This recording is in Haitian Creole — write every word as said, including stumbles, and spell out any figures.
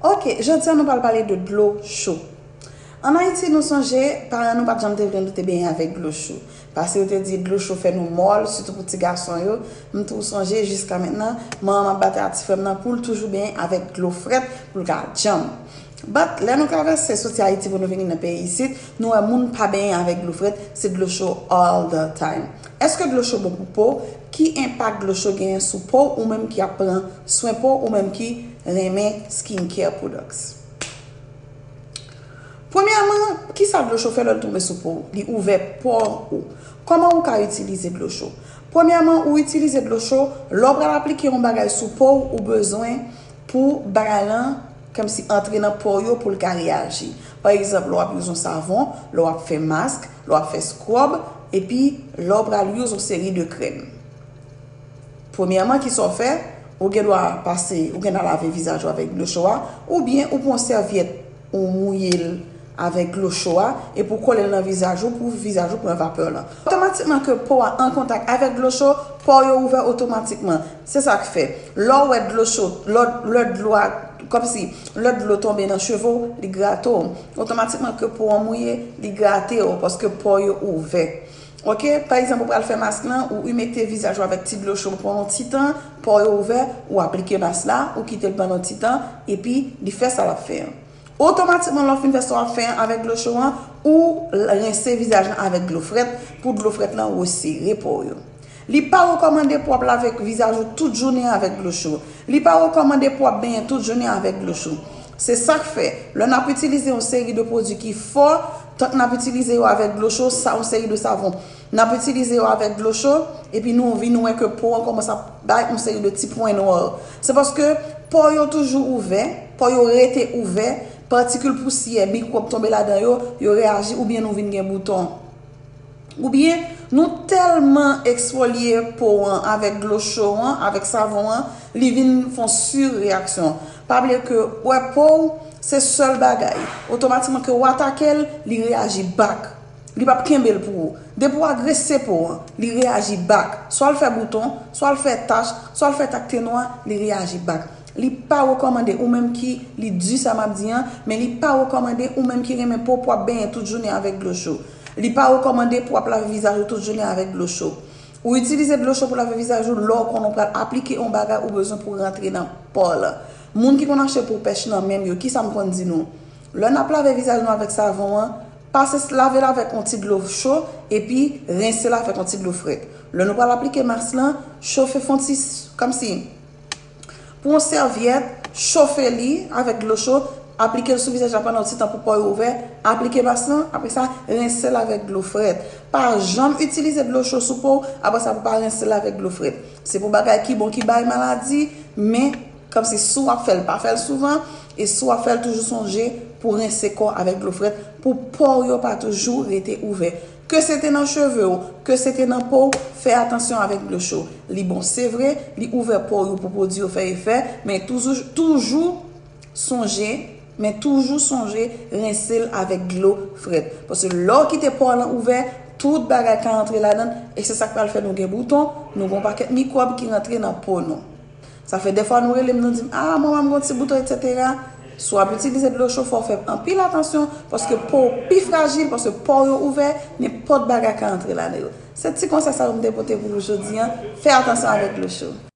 Ok, jodi a nou pral pale de dlo cho. Ann Ayiti, nou sonje, paran nou pa t janm te vle nou te benyen avèk dlo cho. Paske yo te di dlo cho fè nou mòl, sitou pou ti gason yo. M tou sonje, jiska mentnan, manman m ap batay ak ti frè m nan pou l toujou benyen avèk dlo frèt pou l ka djanm. But, lè nou travèse soti Ayiti pou nou vini nan peyi isit, nou wè moun pa benyen avèk dlo frèt, se dlo cho all the time. Èske dlo cho bon pou po? Ki enpak dlo cho genyen sou po w, ou menm ki ap pran swen po w, ou menm ki renmen skincare products? Premyèman, kisa dlo cho fè lè l tonbe sou po w? Li ouvè po ou. Kòman ou ka itilize dlo cho? Premyèman, ou itilize dlo cho lè w pral aplike yon bagay sou po w, ou bezwen pou bagay lan kòmsi antre nan po yo pou l ka reyaji. Pa egzanp, lè w ap youz yon savon, lè w ap fè mask, lè w ap fè scrub, epi lè w pral youz yon seri de krèm. Premyèman, kisa w fè? Ou gen dwa pase, ou gen dwa lave vizaj ou avèk dlo cho a, oubyen ou pran yon sèvyèt, ou mouye l avèk dlo cho a, epi ou kole l nan vizaj ou pou vizaj ou pran vapè lan. Otomatikman ke po a an kontak avèk dlo cho, po yo ouvè otomatikman. Se sa k fè, lè w wè dlo cho, lè, lè dlo a, kòmsi, lè dlo tonbe nan cheve w, li grate w. Otomatikman ke po an mouye, li grate w, paske po yo ouvè. Ok, pa egzanp, ou pral fè mask lan, ou imekte vizaj ou avèk ti dlo cho pandan yon ti tan, po yo ouvè, ou aplike mask la, ou kite l pandan yon ti tan, epi li fè sa l ap fè an. Otomatikman, lè w fin fè sa w ap fè an avèk dlo cho an, ou l-, rense vizaj lan avèk dlo frèt, pou dlo frèt lan resere po yo. Li pa rekòmande pou w ap lave vizaj ou tout jounen avèk dlo cho. Li pa rekòmande pou w ap benyen tout jounen avèk dlo cho. Se sa k fè, lè n ap itilize yon seri de pwodui ki fò, tank n ap itilize yo avèk dlo cho, sa yon seri de savon. N ap itilize yo avèk dlo cho, epi nou vin wè ke po an kòmanse ap bay yon seri de ti pwen nwa. Se paske po yo toujou ouvè, po yo rete ouvè, patikil pousyè, mikwòb tonbe ladan yo, yo reyaji oubyen nou vin gen bouton. Oubyen, nou tèlman eksfolye po an avèk dlo cho an, avèk savon an, li vin fè yon sireyaksyon. Pa bliye ke wè po w, se sèl bagay. Otomatikman ke w atake l, li reyaji back. Li p ap kenbe l pou ou. Depi w agrese po an, li reyaji back. Swa l fè bouton, swa l fè tach, swa l fè tak te nwa, li reyaji back. Li pa rekòmande, ou menm ki, li di sa m ap di an, men li pa rekòmande, ou menm ki renmen po, pou w ap benyen tout jounen avèk dlo cho. Li pa rekòmande pou w ap lave vizaj ou tout jounen avèk dlo cho. Ou itilize dlo cho pou lave vizaj ou lè w konnen w pral aplike yon bagay ou bezwen pou rantre nan po lan. Moun ki konn achte po pèch nan menm yo, kisa m konn di nou? Lè n ap lave vizaj nou avèk savon an, pase lave l avèk yon ti dlo cho, epi rense l avèk yon ti dlo frèt. Lè nou pral aplike mask lan, chofe fè yon ti, kòmsi, pran yon sèvyèt, chofe li avèk dlo cho, aplike l sou vizaj la pandan yon ti tan pou po yo ouvè, aplike mask lan, apre sa, rense l avèk dlo frèt. Pa janm itilize dlo cho sou po w, apre sa pou pa rense l avèk dlo frèt. Se pou bagay ki bon ki bay maladi, men kòmsi si w ap fè l, pa fè l souvan, e si w ap fè l, toujou sonje pou rense kò avèk dlo frèt, pou po yo pa toujou rete ouvè. Ke se te nan cheve w, ke se te nan po w, fè atansyon avèk dlo cho. Li bon, se vre, li ouvè po yo pou pwodui yo fè efè, men toujou, toujou sonje, men toujou sonje rense l avèk dlo frèt. Paske lè w kite po w lan ouvè, tout bagay ka antre ladan l, e se sa k pral fè nou gen bouton, nou gen yon pakèt mikwòb ki rantre nan po nou. Sa fè dèfwa nou rele m, nou di m, "Ah, manman m gen yon ti bouton, etsetera." Si w ap itilize dlo cho, fò w fè anpil atansyon, paske po w pi frajil, paske po yo ouvè, nenpòt bagay ka antre ladan yo. Se ti konsèy sa yo m te pote pou nou jodi an. Fè atansyon avèk dlo cho.